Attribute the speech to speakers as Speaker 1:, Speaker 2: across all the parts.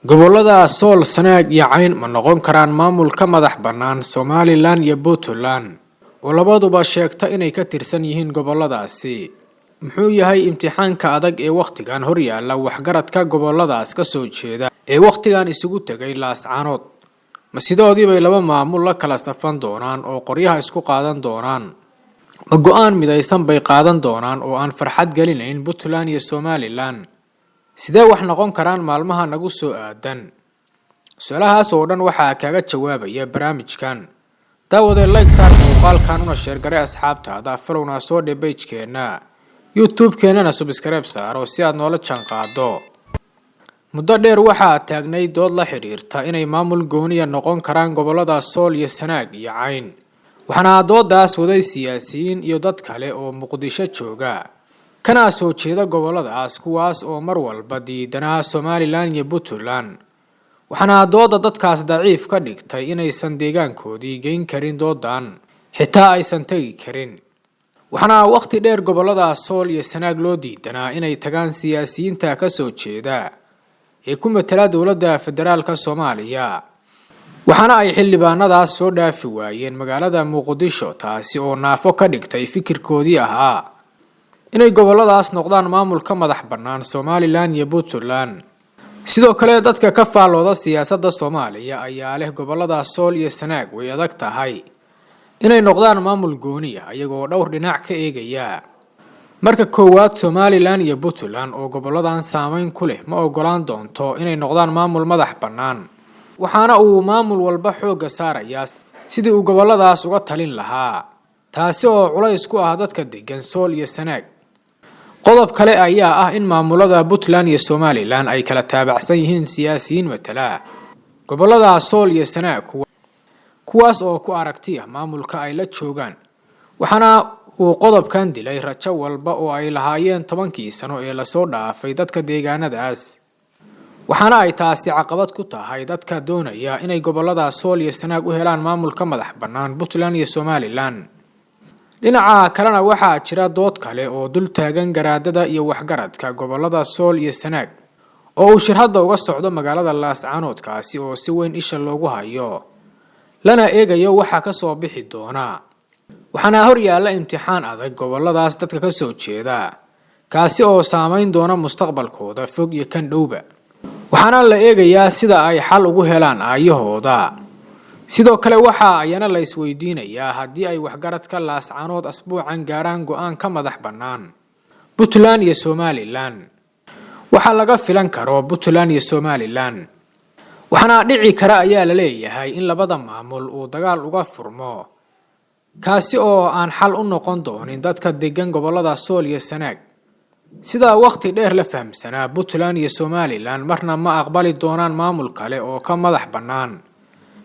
Speaker 1: Gobollada Sool, Sanaag iyo Cayn ma noqon karaan maamul ka madax bannaan Somalilan iyo Puntland oo labaduba sheegta inay ka tirsan yihiin gobolladaasi? Muxuu yahay imtixaanka adag ee wakhtigan horyaalla waxgaradka gobolladaas ka soo jeeda ee wakhtigan isugu tegay Laascaanood? Ma sidoodii bay laba maamul la kala safan doonaan oo qoryaha isku qaadan doonaan? Ma go'aan midaysan bay qaadan doonaan oo aan farxad gelinayn Puntland iyo Somalilan? Sidee wax noqon karaan maalmaha nagu soo aadan? Su-aalahaas oo dhan waxaa kaga jawaabaya barnaamijkan. Daawadee, like saar muuqaalkan una share garee asxaabtaada, followna soo dhe page-keenna YouTube-keennana subscribe saaro si aad noola jaanqaado. Muddo dheer waxaa taagnay dood la xidhiirta inay maamul gooniya noqon karaan gobollada Sool iyo Sanaag iyo Cayn, waxaana doodaas waday siyaasiyiin iyo dad kale oo Muqdisho jooga kana soo jeeda gobolladaas, kuwaas oo mar walba diidanaa Somalilan iyo Puntland. Waxaana dooda dadkaas daciif ka dhigtay inaysan deegaankoodii geyn karin doodan, xitaa aysan tegi karin. Waxaana wakhti dheer gobollada Sool iyo Sanaag loo diidanaa inay tagaan siyaasiyiinta ka soo jeeda ee ku matala dowladda federaalka Soomaaliya, waxaana ay xildhibaanadaas soo dhaafi waayeen magaalada Muqdisho, taasi oo naafo ka dhigtay fikirkoodii ahaa inay gobolladaas noqdaan maamul ka madax bannaan Somalilan iyo Puntland. Sidoo kale, dadka ka faallooda siyaasadda Soomaaliya ayaa leh gobollada Sool iyo Sanaag way adag tahay inay noqdaan maamul gooni ah, iyagoo dhowr dhinac ka eegaya. Marka koowaad, Somalilan iyo Puntland oo goboladan saameyn ku leh ma ogolaan doonto inay noqdaan maamul madax bannaan, waxaana uu maamul walba xoogga saarayaa sidii uu goboladaas uga talin lahaa, taasi oo culays ku ah dadka degan Sool iyo Sanaag. Qodob kale ayaa ah in maamulada Puntland iyo Somalilan ay kala taabacsan yihiin siyaasiyiin matala gobolada Sool iyo Sanaag, kuwaas oo ku aragti ah maamulka ay la joogaan, waxaana uu qodobkan dilay rajo walba oo ay lahaayeen 10kii sano ee lasoo dhaafay dadka deegaanadaas, waxaana ay taasi caqabad ku tahay dadka doonaya inay gobolada Sool iyo Sanaag u helaan maamulka madax bannaan Puntland iyo Somalilan. Dhinaca kalena, waxaa jira dood kale oo dul taagan garaadada iyo waxgaradka gobolada Sool iyo Sanaag oo uu shir hadda uga socdo magaalada Laascaanoodkaasi oo si weyn isha loogu hayo lana eegayo waxa kasoo bixi doona. Waxaana hor yaalla imtixaan adag goboladaas dadka kasoo jeeda, kaasi oo saameyn doona mustaqbalkooda fog iyo kan dhowba, waxaana la eegayaa sida ay xal ugu helaan aayahooda. Sidoo kale, waxa ayana la isweydiinayaa haddii ay waxgaradka Laascaanood asbuucan gaaraan go'aan ka madax bannaan Puntland iyo Somalilan, waxaa laga filan karo Puntland iyo Somalilan. Waxaana dhici kara ayaa la leeyahay in labada maamul uu dagaal uga furmo, kaasi oo aan xal u noqon doonin dadka degan gobolada Sool iyo Sanaag. Sidaa wakhti dheer la fahamsanaa, Puntland iyo Somalilan marna ma aqbali doonaan maamul kale oo ka madax bannaan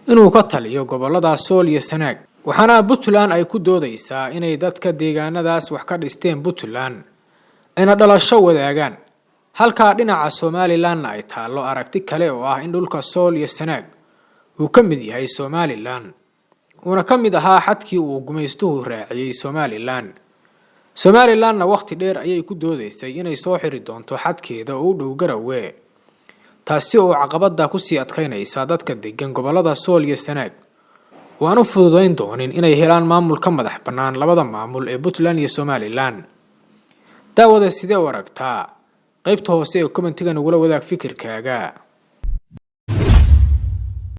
Speaker 1: inuu ka taliyo gobolada Sool iyo Sanaag, waxaana Puntland ay ku doodaysaa inay dadka deegaanadaas wax ka dhisteen Puntland ayna dhalasho wadaagaan, halkaa dhinaca Somalilanna ay taallo aragti kale oo ah in dhulka Sool iyo Sanaag uu ka mid yahay Somalilan, uuna ka mid ahaa xadkii uu gumaystuhu raaciyey Somalilan. Somalilanna wakhti dheer ayay ku doodaysay inay soo xiri doonto xadkeeda oo u dhow Garowe, taasi oo caqabada kusii adkaynaysa dadka degan gobolada Sool iyo Sanaag oo aan u fududayn doonin inay helaan maamul ka madax bannaan labada maamul ee Puntland iyo Somalilan. Daawada, sidee u aragtaa? Qaybta hoose ee comment-iga nagula wadaag fikirkaaga.